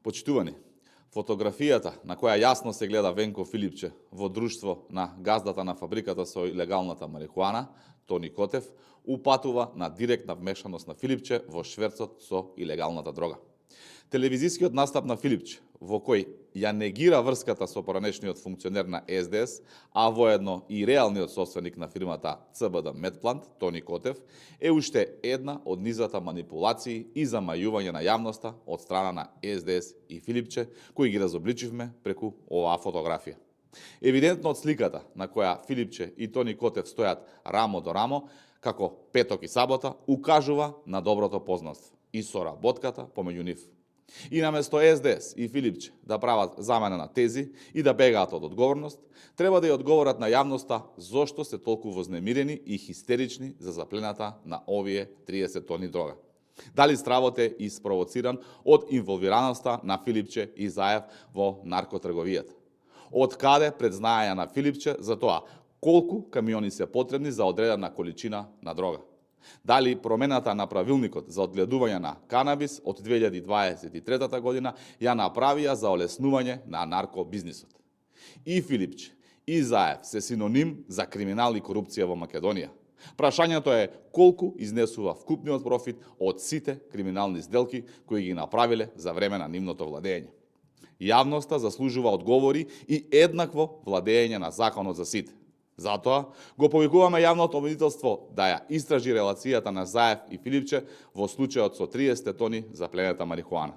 Почитувани, фотографијата на која јасно се гледа Венко Филипче во друштво на газдата на фабриката со илегалната марихуана, Тони Котев, упатува на директна вмешаност на Филипче во шверцот со илегалната дрога. Телевизискиот настап на Филипче, во кој ја негира врската со поранешниот функционер на СДС, а воедно и реалниот собственик на фирмата ЦБД Медплант, Тони Котев, е уште една од низата манипулации и замајување на јавноста од страна на СДС и Филипче, кои ги разобличивме преку оваа фотографија. Евидентно од сликата на која Филипче и Тони Котев стојат рамо до рамо, како петок и сабота, укажува на доброто познанство и соработката помеѓу нив. И наместо СДС и Филипче да прават замена на тези и да бегаат од одговорност, треба да ја одговорат на јавноста зошто се толку вознемирени и хистерични за заплената на овие 30 тони дрога. Дали стравот е испровоциран од инволвираноста на Филипче и Заев во наркотрговијата? Од каде предзнаеја на Филипче за тоа колку камиони се потребни за одредена количина на дрога? Дали промената на правилникот за одгледување на канабис од 2023 година ја направија за олеснување на наркобизнисот? И Филипче, и Заев се синоним за криминал и корупција во Македонија. Прашањето е колку изнесува вкупниот профит од сите криминални сделки кои ги направиле за време на нивното владење. Јавноста заслужува одговори и еднакво владење на законот за сите. Затоа го повикуваме јавното обвинителство да ја истражи релацијата на Заев и Филипче во случајот со 30 тони запленета марихуана.